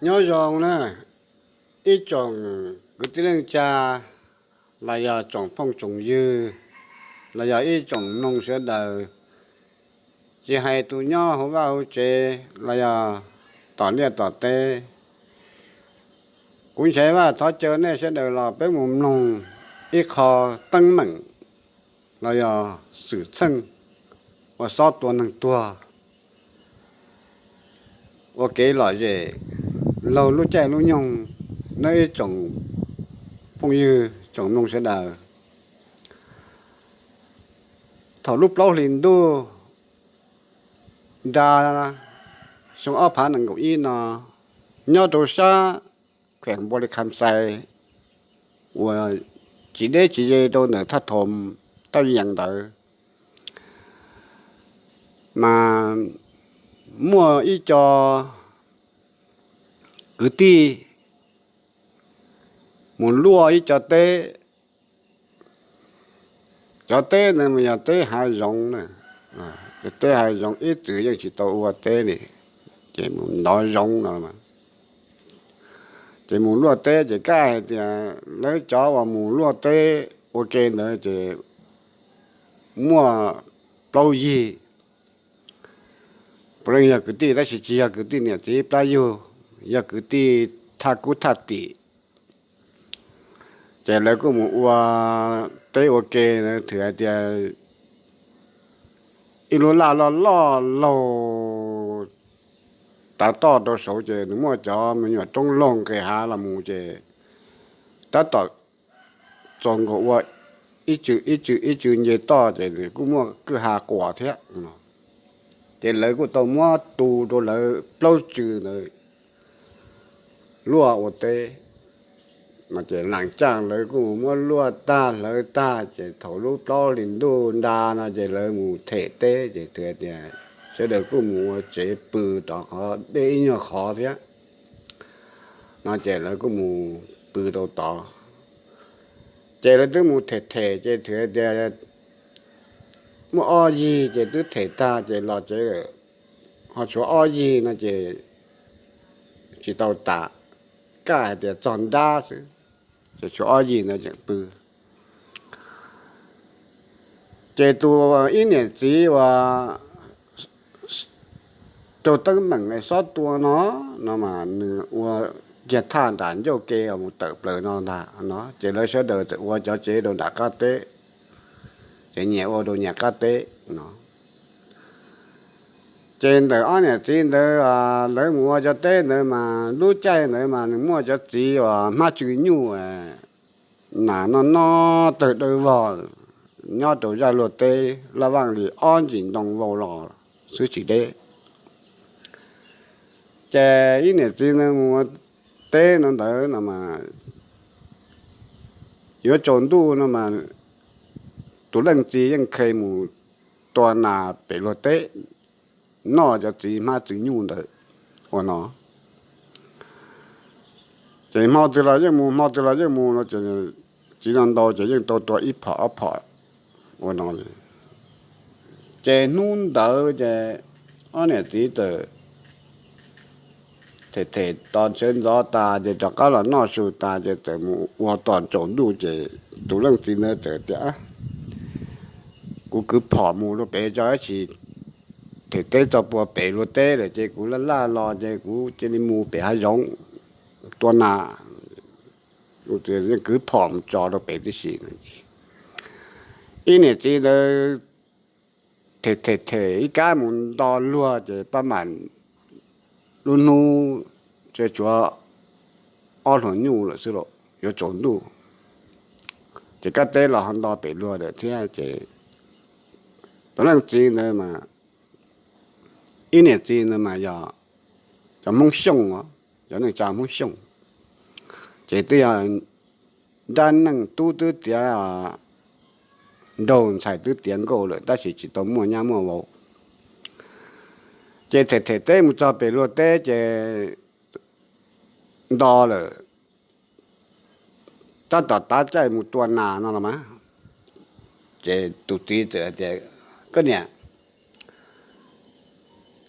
Nyob zoo na, ib tsoom kwv tij neej tsa, los yog tsoom phooj tsoom ywg, los yog ib tsoom mloog sawv daws, tsis hais tus nyob hauv vaj hauv tsev los yog tom liaj tom teb. Kuv Nchaiv Vaj thov caw nej sawv daws los peb mus mloog ib qho teeb meem los yog xwm txheej uas xob tua neeg tuag ua kev lom zem laug lub caij lub nyoog, nawb ib tsoom phooj ywg tsoom mloog sawv daws. Thaum lub plaub hlis ntuj nra xyoo ob phav nees nkaum ib no, nyob rau sab kheem Npau Lis Kham Xais uas tsis deb tsis ze rau ntawm thaj Thoos Thaj Yees ntawd, mas muaj ib co kwv tij mus luaj ib co teb. Cov teb ntawd mas yog teb hav zoov na, teb hav zoov ib txwm yeej tsis tau ua teb li, ces mus ntov zoov no. Ces mus luaj teb ces kaj hais tias lawv cov uas mus luaj teb ua ke ntawd ces muaj plaub yig, puav leej yog kwv tij tab sis tsis yog kwv tij niam txiv plab yug, yog kwv tij thaj kub thaj tim. Ces lawv kuj mus ua teb ua ke, thwm hais tias ib lub laj loj loj laug tav toj rau saud ces nws muaj cov me nyuam roob laug nqes hav los mus ces tab tom txaus nkaus ua ib tsw ib tsw ib tsw nce toj ces nws kuj muaj kwj ha quas thiab. Ces lawv kuj tau muab tu rau lawv plaub tsw ntawd luaj ua teb no. Ces laas caaj lawv kuj mus muab luaj tag hlawv tag ces thaum lub plaub hlis ntuj nra no ces lawv mus them teb ces thwm tias sawv daws kuj mus ua tsev pw rov qhov deb ib nyuag qhov thiab no ces lawv kuj mus pw rau tod. Ces lawv twb mus them them ces thwm tias muaj ob yig ces twb them tag ces los tsev lawm, ho tshuav ob yig no ces tsis tau tas, kaj hais tias txog nrab xwb, ces tshuav ob yig ntawd tseem pw. Ces tus ib niam txiv uas raug teeb meem xob tua no, no mas nws ua kiag thaj nram ncauj ke mus tawm plaws no ntag no ces lawv sawv daws txawm ua cov tsev rau nram qab teb, ces nyias ua rau nyias qab teb no. Ces ntawm ob niam txiv ntawd lawv mus ua cov teb ntawd mas lub caij ntawd mas nws muaj cov txiv uas hmab tsw nyuj, nas noj noj tawg dawb vog nyob rau zaj luag teb laj vaaj li ob ntsis ntoo vau los xwb tsis deb. Ces ib niam txiv ntawd mus ua teb no ntawd no mas yuav tsaus ntuj no mas tus leej txiv yeej kheev mus tua nas pem luag teb noj cov txiv hmab tsw nyuj ntawd ua no. Ces hmo twg los yeej mus, hmo twg los yeej mus no ces txiv no ntau ces yeej tau tua ib phom ob phom ua no. Ces hnub ntawd ces ob niam txiv txawm them them tos sawv ntxov tas ces rov qab los noj su tas ces txawm mus ua tom tsaus ntuj ces tus leej txiv ntawd txawm tias kuv kwv phom mus rau pem tso, tab sis them teb txog puag pem luag teb lawm ces kuv laj laj los ces kuv cia li mus pem hav zoov tua nas. Kwv phom mus tso rau pem tib si. Ib niam txiv ntawd them them them ib kab mus nto luag ces pab mam lub hnub tsuas tshuav ob hluas nyuj lawm xwb los yuav tsaus ntuj. Ces kab teb los ho nto pem luag lawm thiab ces tus leej txiv ntawd mas, ib niam txiv ntawd mas yog cov Hmoob Xyooj os, cov neej tsa Hmoob Xyooj. Ces twb yog nrab neej tub twb tiav nraug, ntxhais twb tiav nkauj lawm tab sis tsis tau muaj nyab muaj vauv. Ces them them teb mus txog pem luag teb ces nto lawm, tab tom tav caij mus tua nas no los mas. Ces tus txiv txawm tias, koj niam,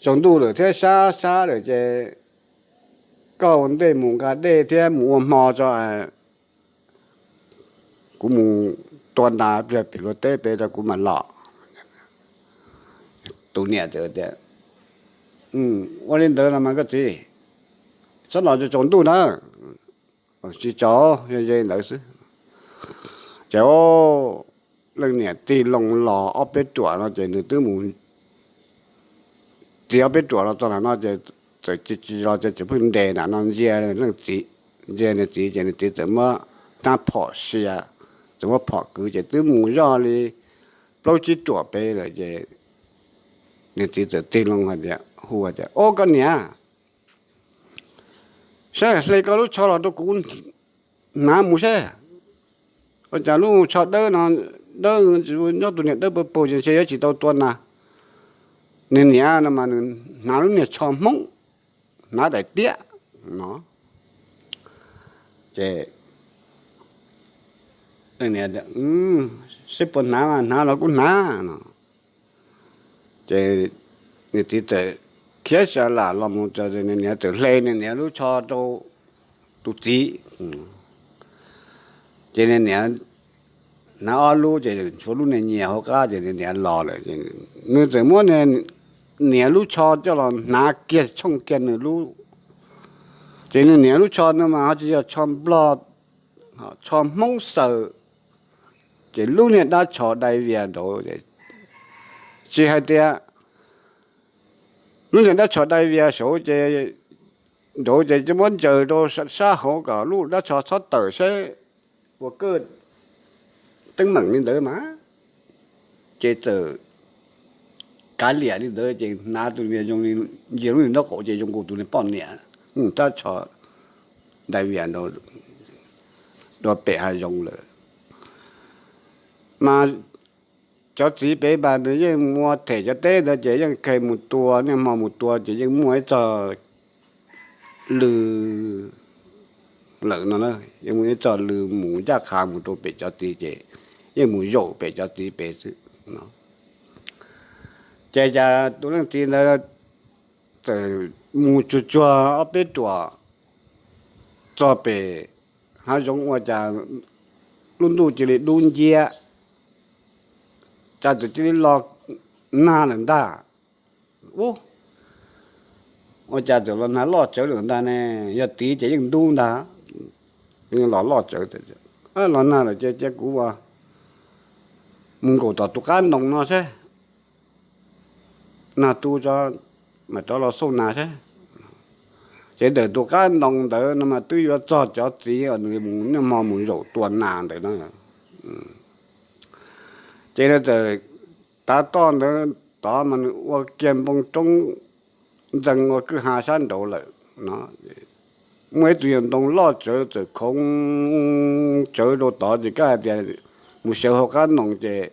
tsaus ntuj lawm thiab sab sab lawm ces koj ua ntej mus nqa dej thiab mus ua hmo tso, kuv mus tua nas pliag pem luag teb pem tso kuv mam los. Tus niam tias, ua li ntawd los mas koj txiv, txhob los tsaus ntuj na. Tsis tsaus, yog ze ntawd xwb. Ces leej niam tig loo los ob peb ruam no ces nws twb mus txiav ob peb ruam los txog ntawm no ces txawm tsis los ces tseem pheej nres ntawm no ntsia leej txiv, ntsia nws txiv ces nws txiv txawm muab rab phom sia, txawm muab phom kwv ces twb mus zoj li plaub tsib ruam pem lawm ces nws txiv txawm tig loo hais tias, hu tias, Au koj niam, saib hle koj lub tsho los rau kuv hnav mus seb. Ua cas lub tsho dawb no, dawb, nyob tus niag dawb paug paug ces ntshe yuav tsis tau tua nas. Nws niam no mas nws hnav lub niag tsho Hmoob, hnav daim tiab no. Ces niam, seb puas hnav mas hnav los kuj hnav no. Ces nws txiv txawm khiav sa lam los mus, nws niam txawm hle nws niam lub tsho rau tus txiv. Ces nws niam hnav ob lub ces tshuav lub niag nyias hauv qab ces nws niam los lawm. Nws txawm muab niam lub tsho coj los hnav kiag tshooj kiag nws lub. Ces nws niam lub tsho no mas ho tsis yog tsho Nplog, tsho Hmoob xaws. Ces lub niag dab tsho dai vias nraud, tsis hais tias lub niag dab tsho dai vias saud ces nraud ces muab ntsaws rau sab hauv kom lub dab tsho txhob tawm saib ua kaj teeb meem li ntawd mas. Ces txawm kav liam li ntawd ces hnav tus niag zoo li ntsia lub niag nraub qaum ces zoo nkaus tus niag poj niam, dab tsho dai vias nraud pem hav zoov lawm. Mas cov txiv pem mas nws yeej mus them cov teb ntawd ces yeej kheev mus tua, niaj hmo mus tua ces yeej muaj ib txog lw lawm no, yeej muaj ib txog lw mus ncaj qha mus rau pem cov txiv ces yeej mus zaum pem cov txiv pem xwb no. Ces cas tus leej txiv ntawd txawm mus tsuag tsuag ob peb ruam txog pem hav zoov ua cas lub ntuj cia li dub nciab, cas txawm cia li los nag lawm ntag. Ub, ua cas txawm los nag loj tsawv lawm ntag ne? Yog tid ces yeej ntub ntag, los loj tsawv. Los nag lawm ces cia kuv mus nkaum tom tus qab ntoo no seb, nag tu tso mam rov los xauj nas seb. Ces ntawm tus qab ntoo ntawd no mas twb yuav txog cov txiv uas nws niaj hmo mus zaum tua nas ntawd no. Ces nws txawm tav toj ntawd tod mas nws ua kiag npoo roob ntxees ua kwj ha sab nraud lawm no. Muaj ib tug yawg ntoo loj tsawv txawm khoov tsawv rau tod ces kaj hais tias mus sawv hauv qab ntoo ces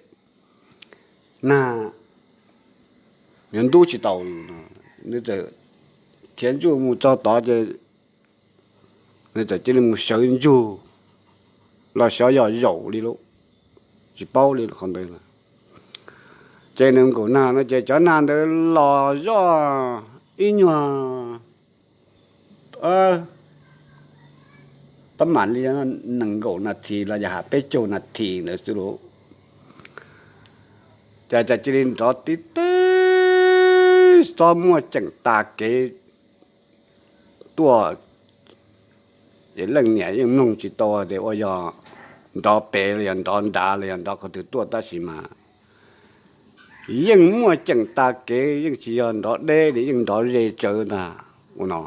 nag yuav ntub tsis tau no. Nws txawm khiav ntsuj mus txog tod ces nws txawm cia li mus sawv ntsug los xyov yog zaum li lauj, tsis paub li qhov ntawd. Ces nws nkaum nag no ces cov nag ntawd los zoj ib nyuag pab mam li nees nkaum nas this los yog hais peb caug nas this ntawd xwb lauj. Ces cas cia li nrov tib teb xob muaj ceem tas kev tuaj. Ces leej niam yeej mloog tsis tau tias ua yog nrov pem los yog nrov nrad los yog nrov qhov twg tuaj tab sis mas yeej muaj ceem tas kev, yeej tsis yog nrov deb li, yeej nrov ze tsawv ntag ua no.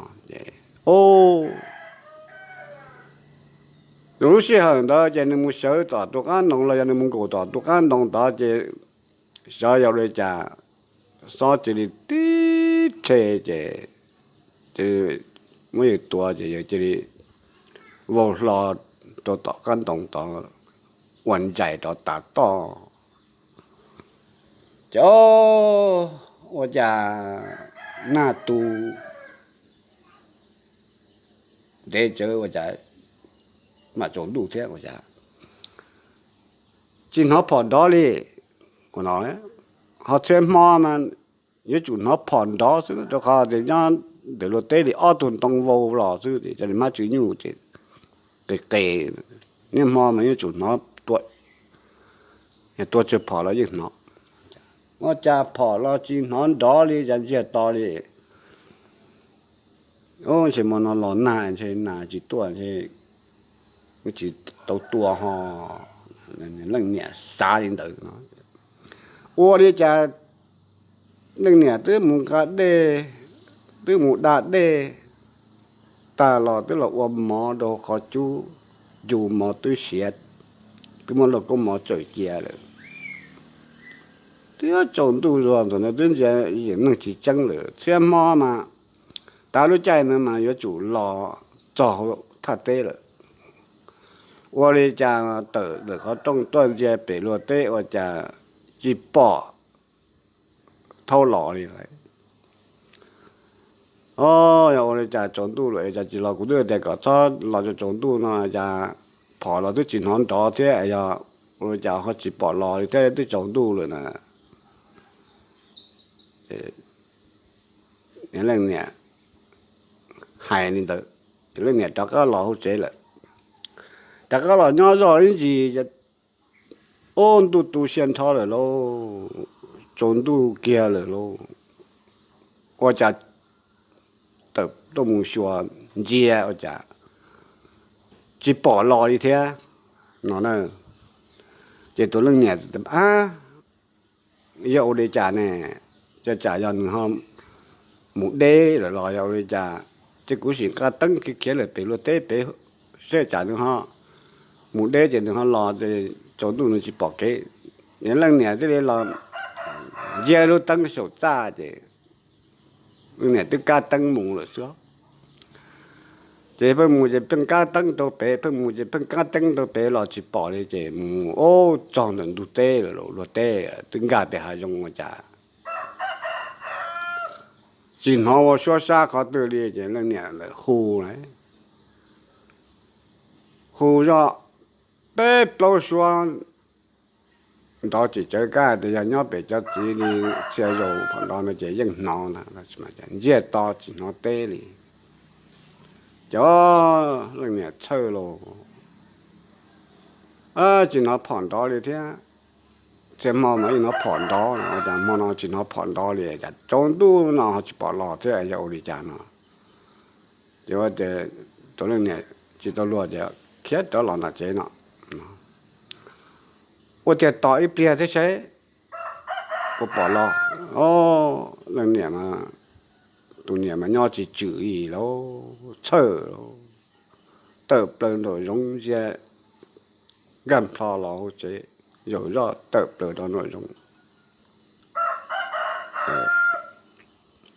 Lub sij hawm ntawd ces nws mus sawv tom tus qab ntoo los yog nws mus nkaum tom tus qab ntoo tod ces xyov yog li cas xob cia li tib rhe ces muab yawg tua ces yawg cia li vau hlo rau tom qab ntoo tod ua ntsais rov tav toj. Ces ua cas nag tu ntev tsawv ua cas mam tsaus ntuj thiab ua cas tsis hnov phom nrov li. Ho txhia hmo mas yuav tsum hnov phom nrov xwb rau qhov tias nyob ntawm luag teb li ob tug ntoo vau los xwb, ces li hmab tsw nyuj ces qis qis. Niaj hmo mas yeej tsum hnov, tua tsawg phom los yeej hnov. Ua cas phom los tsis hnov nrov li, cas ntsiag to li. Ntshe hmo no los nag, ntshe nas tsis tuaj, ntshe tsis tau tua ho. Leej niam xav li ntawd no, ua li cas leej niam twb mus nqa dej, twb mus da dej tag los twb los ua mov rau qhov cub, ncu mov twb siav, twb muab lauj kaub mov tsawm cia lawm. Twb tsaus ntuj zuag ntawm no twb ntsia yim neeg tsis tseeb lawm, txhiab hmo mas, tav lub caij no mas yuav tsum los txog thaj teb lawm. Ua li cas tawm lawm qhov rooj tuaj ntsia pem luag teb ua cas tsis pom thaub los li lawm. O, yog ua li cas tsaus ntuj lawm cas tsis los, kuv twb tias kom txhob los tsaus ntuj no cas phom los twb tsis hnov nrov thiab, yog ua li cas ho tsis pom los li thiab, twb tsaus ntuj lawm na. Leej niam hais li ntawd, leej niam rov qab los hauv tsev lawm. Rov qab los nyob zoj ib ntsis, ub, ntuj tu siab nrho lawm lauj, tsaus ntuj kiag lawm lauj. Ua cas tawm tuaj mus xyuas ntsia ua cas tsis pom los li thiab no na. Ces tus leej niam, a, yog ua li cas ne? Ua cas yog nws ho mus deb lawm los yog ua li cas? Ces kuv sim nqa teeb khiav khiav lawm pem luag teb pem seb tsam nws ho mus deb ces nws ho los, ces tsaus ntuj nws tsis pom kev. Leej niam thiaj li los ntsia lub teeb saum txaj ces leej niam twb kab teeb mus lawm xwb. Ces pheej mus ces pheej kab teeb rau pem, pheej mus ces pheej kab teeb rau pem los tsis pom li ces mus ub txog ntawm ntug teb lawm, luag teb twb nkag pem hav zoov ua cas tsis hnov ua suab sab qhov twg li ces leej niam lawm hu lawm, hu zoj peb plaub suab nrov tsis tsawv kab tias yog nyob pem cov txiv li txhia zaus phom nrov no ces yeej hnov ntag, ntsiag to tsis hnov teb li. Ces leej niam txhawj los tsis hnov phom nrov li thiab. Txhia hmo mas yeej hnov phom nrov no, cas hmo no tsis hnov phom nrov li, cas tsaus ntuj no ho tsis pom los thiab, yog ua li cas no? Ces ua tias tus leej niam tsis tau luag ces khiav rov los nram tsev no, ua tias tos ib pliag thiab saib puas pom los. O, leej niam, tus niam mas nyob tsis tswm li lauj, txhawj, tawm plaws nraum zoov ntsia, nkag nplho los hauv tsev, zaum zoj tawm plaws rau nraum zoov,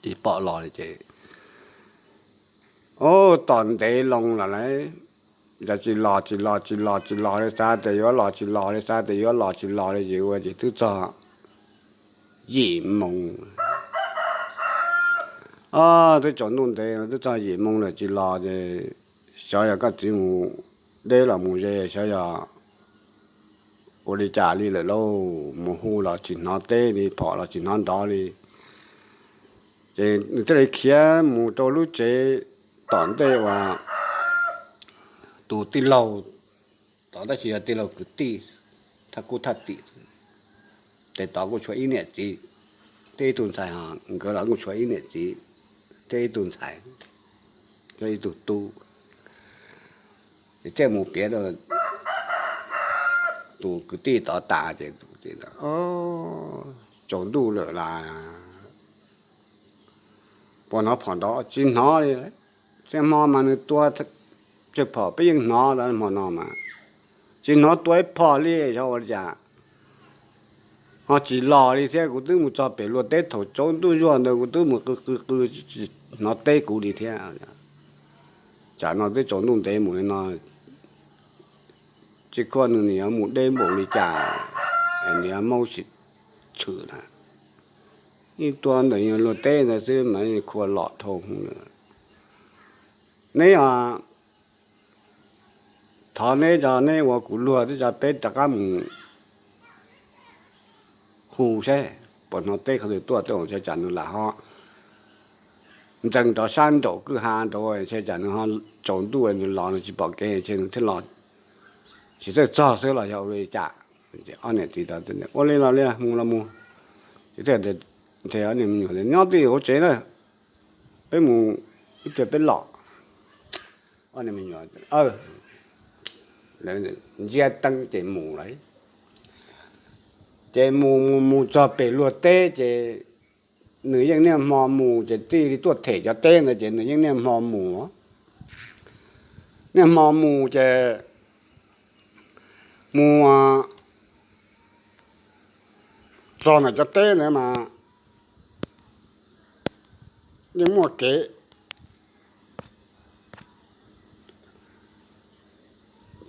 tsis pom los li ces, o, tos ntev loo lawm lauj, yog tsis los tsis los tsis los tsis los li, xav tias yuav los tsis los li, xav tias yuav los tsis los li ces ua ces twb txog yim moo. O, twb tsaus ntuj ntev twb txog yim moo lawm tsis los ces xyov yog koj txiv mus deb los mus ze, xyov yog ua li cas li lawm lauj, mus hu los tsis hnov teb li, phom los tsis hnov nrov li. Ces nws thiaj li khiav mus rau lub tsev tom ntej uas tus tij laug, tod tab sis yog tij laug kwv tij, thaj kub thaj tim, ces tod kuj tshuav ib niam txiv thiab ib tug ntxhais, ho nkawd los kuj tshuav ib niam txiv thiab ib tug ntxhais thiab ib tug tub. Ces thiaj mus piav rau tus kwv tij tod tas ces, tsaus ntuj lawm las, puas hnov phom nrov? Tsis hnov li. Txhia hmo mas nws tua tsawg phom peb yeej hnov, hmo no mas tsis hnov tua ib phom li, yog ua li cas ho tsis los li thiab? Kuv twb mus txog pem luag teb thaum tsaus ntuj zuag ntawd, kuv twb mus qw qw qw, tsis hnov teb kuv li thiab. Tsam no twb tsaus ntuj ntev mus li no, tsis khuaj nws nws yuav mus deb npaum li cas, nws yuav maub tshwm na. Yeej tua ntawm luag teb ntawd xwb mas khuaj lom dhau hwv lawm. Neb, thov neb tso, neb ua kuv luag twb tso, peb rov qab mus hu saib puas hnov teb qhov twg tuaj, tej zaum tsam nws lam ho ntxeev rov sab nraum kwj ha rau, ntshe tsam nws ho tsaus ntuj nws los nws tsis pom kev ntshe nws thiaj los, tsis txawj txog xwb los yog ua li cas. Ob niam txiv ua li los li, mus los mus. Ces thiaj nrog ob niag me nyuam nyob twj ywm hauv tsev na, peb mus ib pliag peb los. Ob niag me nyuam ntsia teeb ces mus lawm. Ces mus mus mus txog pem luag teb ces nws yeej niaj hmo mus ces tij li tuaj them cov teb ntawd ces nws yeej niaj hmo mus. Niaj hmo mus ces mus txog ntawm cov teb ntawd mas yeej muaj kev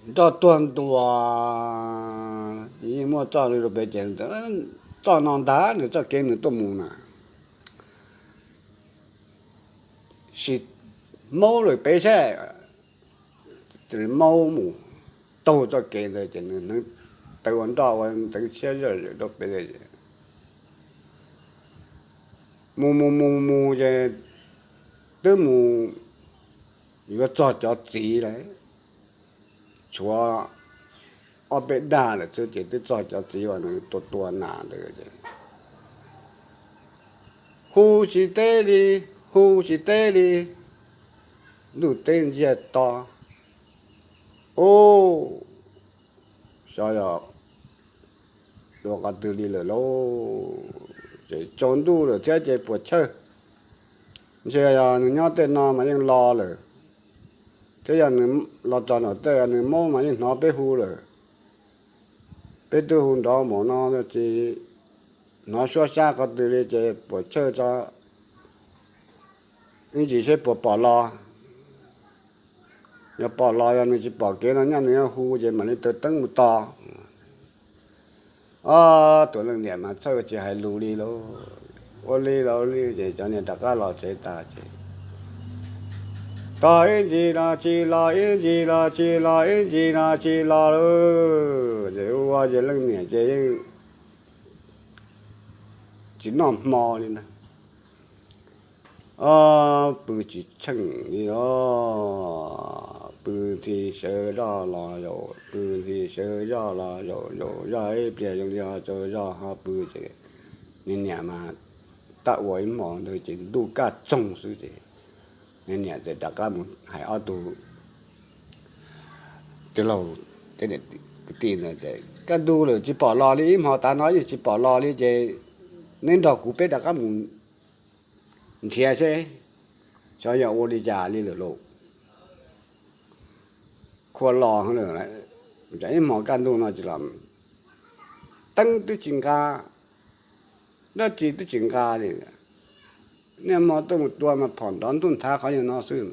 nroj tuag ntua, yeej muaj txoj li rau pem ces txoj no ntag nws txoj kev nws tuaj mus na. Sim maub lawm pem saib, maub mus taug txoj kev ntawd ces nws hneev taw ua nroj ua ntev siab zoj zawm rau pem. Mus mus mus mus ces twb mus yuav txog cov txiv lawm, tshuav ob peb dag lawm xwb ces twb txog cov txiv uas nws tua tua nas ntawd ces hu tsis teb li, hu tsis teb li. Ntuj teb ntsiag to, ub, xyov yog dua qhov twg li lawm lauj. Ces tsaus ntuj lawm thiab ces puas chawj, ntshe yog nws nyob tej no mas yeej los lawm, thiab yog nws los txog nram tej nws maub mas yeej hnov peb hu lawm. Peb twb hu nrov npaum no tsis hnov suab sab qhov twg li ces puas chawj tso, ib ntsis seb puas pom los. Yog pom los, yog nws tsis pom kev no nyaj nws yuav hu ces mam li taws teeb mus tos. Ob tug leej niam mas txhawj tsis hais lus li lauj. Ua li los li ces cov niag rov qab los tsev tas ces tos ib ntsis los tsis los, ib ntsis los tsis los, ib ntsis los tsis los lawm ces ua ces leej niam ces yeej tsis noj hmo li ntag. Ob, pw tsis tsheej li os, pw nthi sawv zoj los zaum, pw nthi sawv zoj los zaum, zaum zoj ib pliag zoo li ho tsaug zog ho pw ces niag niam mas tab ua ib hmos ntawd ces ntuj kaj txoog xwb ces niag niam txawm rov qab mus hais ob tug tij laug kwv tij ntawd tias kaj ntug lawm tsis pom los li, ib hmos tav no yeej tsis pom los li ces neb nrog kuv peb rov qab mus nrhiav seb xyov yog ua li cas li lawm lauj. Khua los lawm, ib hmos kaj ntug no tsis los, teeb twb tsis nqa, dab tsi twb tsis nqa li. Niaj hmo tuaj mus tua mas phom nrov ntuj nthav qhov yog no xwb,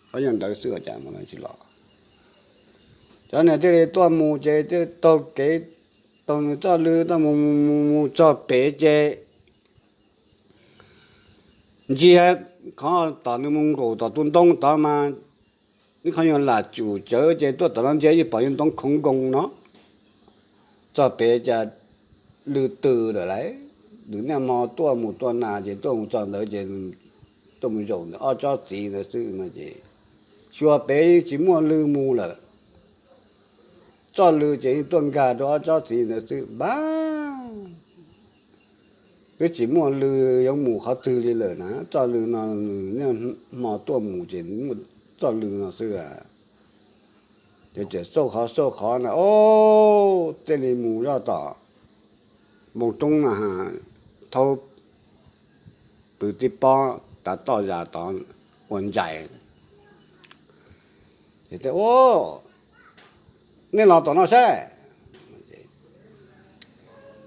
qhov yog ntawd xwb cas mus tsis los. Cov niag thiaj li tuaj mus ces thiaj taug kev, taug nws txoj lw tuaj mus mus mus txog pem ces ntsia qhov tom nws mus nkaum tom tus ntoo tod mas ib qhov nyuag lam tsum tsawv ces tuaj tom no ntsia yeej pom yog ntoo khoov nkoos no. Txog pem cas lw tw lawm lauj. Nws niaj hmo tuaj mus tua nas ces tuaj mus txog ntawd ces tuaj mus zaum ntawm ob tsob txiv ntawd xwb no ces xyuas pem yeej tsis muaj lw mus lawm. Txoj lw ces yeej tuaj nkag rau ob tsob txiv ntawd xwb npab. Twb tsis muaj lw yuav mus qhov twg li lawm na, txoj lw no nws niaj hmo tuaj mus ces muaj txoj lw no xwb. Ces tseem xauj qhov xauj qhov na, ob, thiaj li mus zoj tom npoo roob no, thaub pw tib pob tav toj zas tod ua ntsais. Ces, nej los tom no saib.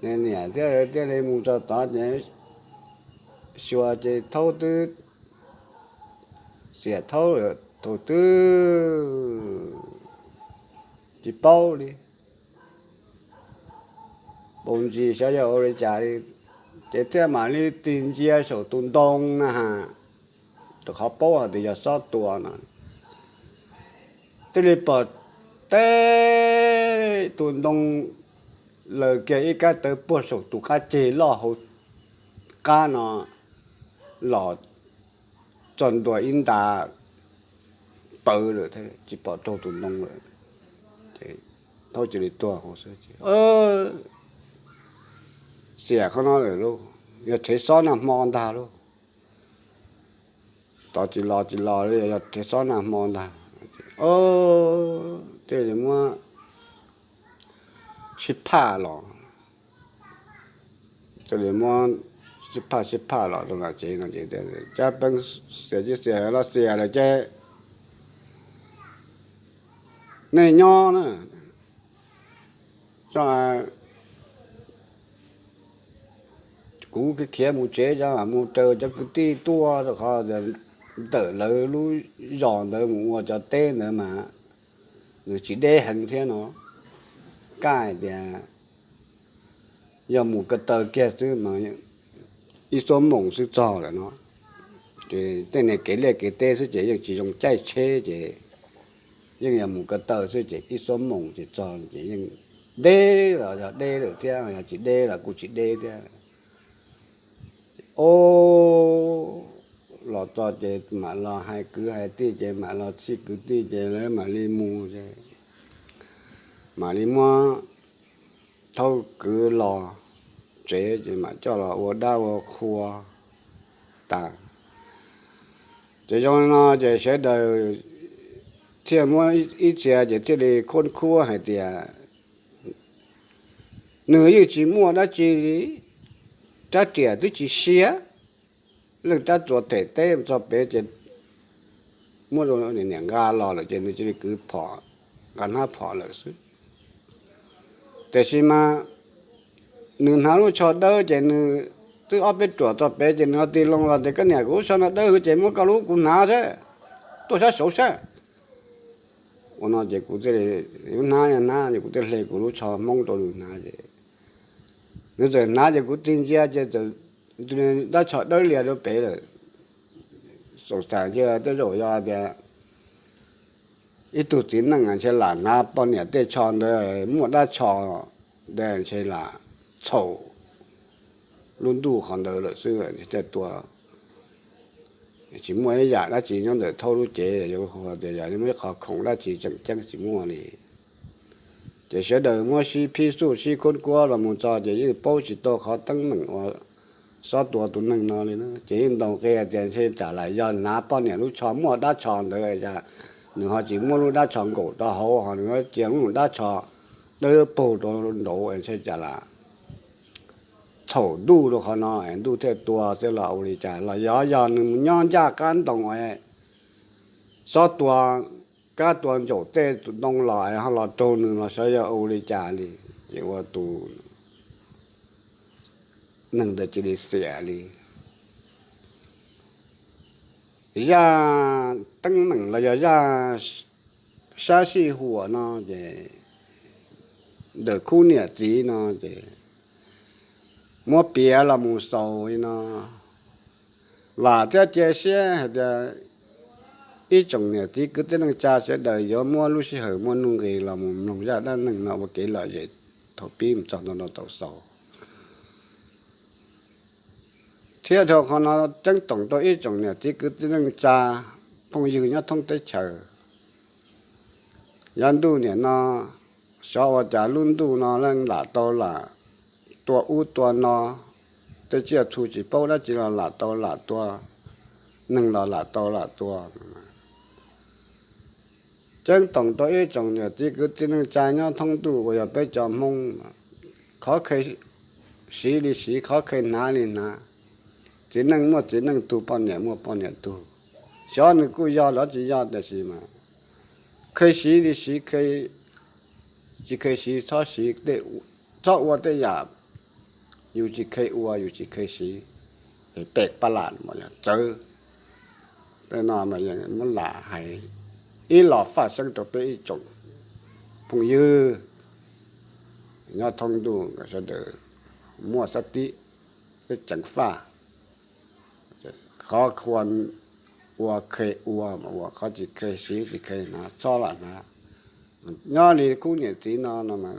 Niam thiaj li mus txog tod ces xyuas ces thaub twb, xiam thaub thaum twb tsis paub li, npaum ntsis xyov yog ua li cas li, ces thiaj mam li tig ntsia saum tus ntoo na ha, rau qhov paub hais tias yog xob tua no. Thiaj li pom teb tus ntoo laws kiag ib kab tawv puag saum tus qab ceg loj hauv qab no los txog ntua ib nta pawv lawm thiab tsis pom raug tus ntoo lawm. Ces thaub cia li tuag hauv xwb. Xiam qhov no lawm lauj, yog rhev xob nag hmo ntag lauj. Tod tsis los tsis los li, yog rhev xob nag hmo ntag. Thiaj li muab sib phaj los, thiaj li muab sib phaj sib phaj los rau nram tsev no ces cab peeb xias tib xias los xias lawm ces nej nyob na, kuv khiav mus tsev, mus raws cov kwv tij tuaj rau qhov ntawm lawv lub zos ntawd mus ua cov teb ntawd mas nws tsis deb heev thiab no. Kaj hais tias yog mus ko taw kiag xwb mas ib xuab moos xwb txog lawm no. Ces tej niag kev liaj kev teb xwb ces yeej tsis zoo caij tsheb ces yeej yog mus ko taw xwb ces ib xuab moos ces txog ces yeej deb los yog deb lawm thiab, yog tsis deb los kuj tsis deb thiab. Ob, los txog ces mam los hais kwv hais tij ces mam los txhij kwv tij ces lawv mam li mus ces mam li muab thaub kwv los tsev ces mam coj los ua dab ua qhua tas. Ces zoo li no ces sawv daws thiaj muab ib txhia ces thiaj li khuab khuab hais tias nws yeej tsis muaj dab tsi li, rab riam twb tsis siab, leej rab txuas them teb txog pem ces muab niam nqa los lawm ces nws cia li kwv phom, nqa hnab phom lawm xwb. Tiam sis mas nws hnav lub tsho dawb ces nws twb ob peb ruam txog pem ces nws ho tig loo los tias koj niam, kuv lub tsho no dawb ces muab koj lub kuv hnav saib, tuaj sab saud saib. Ua no ces kuv thiaj li hnab hnab ces kuv thiaj hle kuv lub tsho hmoob rau nws hnav ces nws txawm hnav ces kuv tig ntsia ces txawm dab tsho dawb lias rau pem lawm. Xav tias tej zaum yog tias ib tug txiv neej ntshe lam hnav poj niam tej tsho ntawd muaj dab tsho ntawd ntshe lam txhaum lub ntuj qhov ntawd lawm xwb thiaj tua. Tsis muaj ib yam dab tsi nyob ntawm thaub lub cev yuav hu tias yog muaj ib qho khoom dab tsi tseem ceeb tsis muaj li. Ces sawv daws muab sib phib xuj sib khuab khuab los mus txog ces yeej paub tsis tau qhov teeb meem uas xob tua tus neeg no li na. Ces yeej ntaus qe tias ntshe tsam lam yog hnav poj niam lub tsho muaj dab tsho ntawd, nws ho tsis muab lub dab tsho nkaum rau hauv ho nws cia lub dab tsho dawb paug rau nraud ntshe tsam lam txhaum ntuj rau qhov no es ntuj thiaj tua xwb los ua li cas, los yog yog nws mus nyob ncaj qab ntoo es xob tua, kab tua ntsaum tej tus ntoo los es ho los raug nws los xyov yog ua li cas li. Ces ua tus neeg ntawd cia li xiam li. Zaj teeb meem los yog zaj sab sij huam no ces ntawm khub niam txiv no ces muab piav los mus xaus li no. Vam thiab cia siab hais tias ib tsoom niam txiv kwv tij neej tsa sawv daws yuav muab lub sij hawm muaj nuj nqis los mus mloog zaj dab neeg no ua kev lom zem thaum pib mus txog ntua rau thaum xaus. Thiab dhau qhov no ceeb toom rau ib tsoom niam txiv kwv tij neej tsa phooj ywg nyob thoob teb chaws. Yav ntuj niam no xyov ua cas lub ntuj no leej lam tau lam tua ub tua no, tej tsiaj txhu tsis paub dab tsi los lam tau lam tua, neeg los lam tau lam tua. Ceeb toom rau ib tsoom niam txiv kwv tij neej tsa nyob thoob ntuj uas yog peb cov Hmoob, qhov khev siv li siv, qhov khev hnav li hnav. Txiv neej muaj txiv neej tug, poj niam muaj poj niam tug. Xyov nws kuj yog los tsis yog tiam sis mas khev siv li siv, tsis khev siv txhob siv, txhob ua tej yam yus tsis khev ua yus tsis khev siv, pem pab lam txawv. Tej no mas yeej muab lam hais ib los faj seeb rau peb ib tsoom phooj ywg nyob thoob ntuj sawv daws muaj sab tib, peb ceev faj. Qhov ua khev ua mas ua, qhov tsis khev siv tsis khev hnav txhob lam hnav. Nyob li khub niam txiv no no mas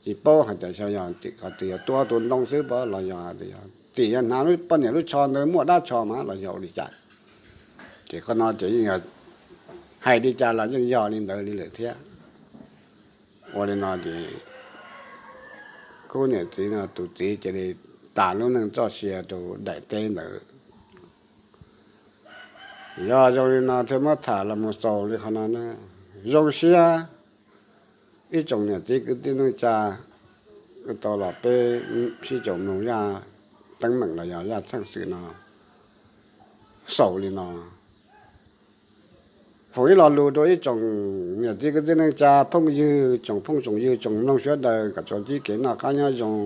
tsis paub hais tias xyov yog tim qhov twg, yog tua tus ntoo xwb pab los yog hais tias yog tim yog hnav poj niam lub tsho ntawd muaj dab tsho mas los yog ua li cas. Ces qhov no ces yeej yog hais li cas los yeej yog li ntawd li lawm thiab. Ua li no ces Kub niam txiv no tus txiv cia li tas lub neej txoj sia rau daim teb ntawd. Yog zoo li no thiaj muab tham los mus xaus li qhov no na. Zoo siab ib tsoom niam txiv kwv tij neej tsa, tau los peb sib caum mloog zaj teeb meem los yog zaj txheej xwm no xaus li no. Foom ib lo lus rau ib tsoom niam txiv kwv tij neej tsa phooj ywg, tsoom phooj tsoom ywg, tsoom mloog sawv daws kom tsuas tib kev noj qab nyob zoo,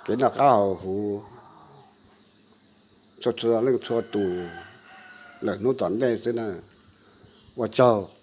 kev noj qab haus huv txhua txhua leej txhua tus lawm hnub tom ntej xwb na. Ua tsaug.